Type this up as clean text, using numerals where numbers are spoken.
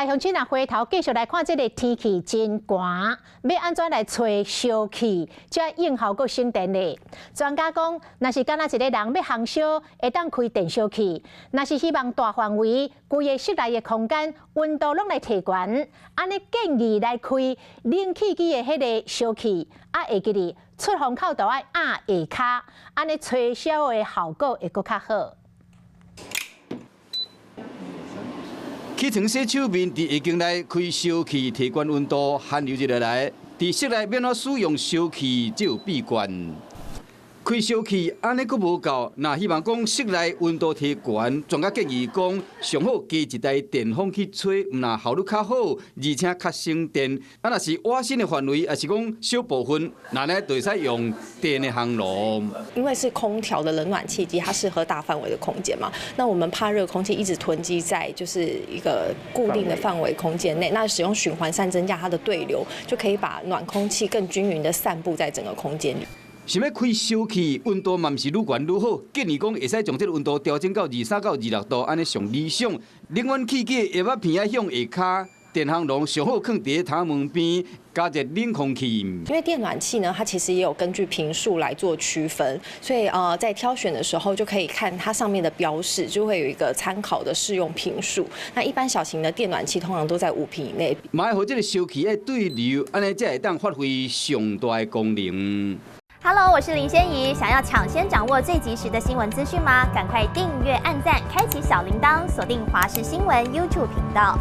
來鄉親啊，回頭繼續來看這个天氣真寒，欲按怎來吹燒氣，才應效閣省電咧？專家講，若是干焦一个人欲烘燒，會當開電燒器；若是希望大範圍、規个室內的空間溫度攏來提懸，按呢建議來開冷氣機的彼个燒器，啊會記得出風口都愛壓下跤，按呢吹燒的效果會閣較好。起床洗手面，佇浴間內開燒氣提懸溫度，寒流入來，佇室內欲按怎使用燒氣，這有秘訣。開燒氣按呢閣無夠，若希望講室內溫度提懸，專家建議講，上好加一台電風去吹，毋但效率較好，而且較省電。啊，若是瓦身的範圍，抑是講小部分，那呢就會使用電的烘爐。因為是空調的冷暖氣機，它適合大範圍的空間嘛。那我們怕熱空氣一直囤積在就是一個固定的範圍空間內，那使用循環扇增加它的對流，就可以把暖空氣更均勻的散布在整個空間裡。想欲開燒氣，溫度嘛毋是愈懸愈好，建議講會使將這个溫度調整到23到26度，按呢上理想。冷暖氣機的葉仔片愛向下跤，電烘爐上好囥佇窗門邊，加熱冷空氣。因為電暖器呢，它其實也有根據坪數來做區分，所以在挑選的時候就可以看它上面的標示，就會有一個參考的適用坪數。那一般小型的電暖器通常都在5坪以內。嘛愛予這个燒氣愛對流，按呢才會當發揮上大的功能。 Hello，我是林仙怡。想要搶先掌握最及時的新聞資訊嗎？趕快訂閱、按讚、開啟小鈴鐺，鎖定華視新聞 YouTube 頻道。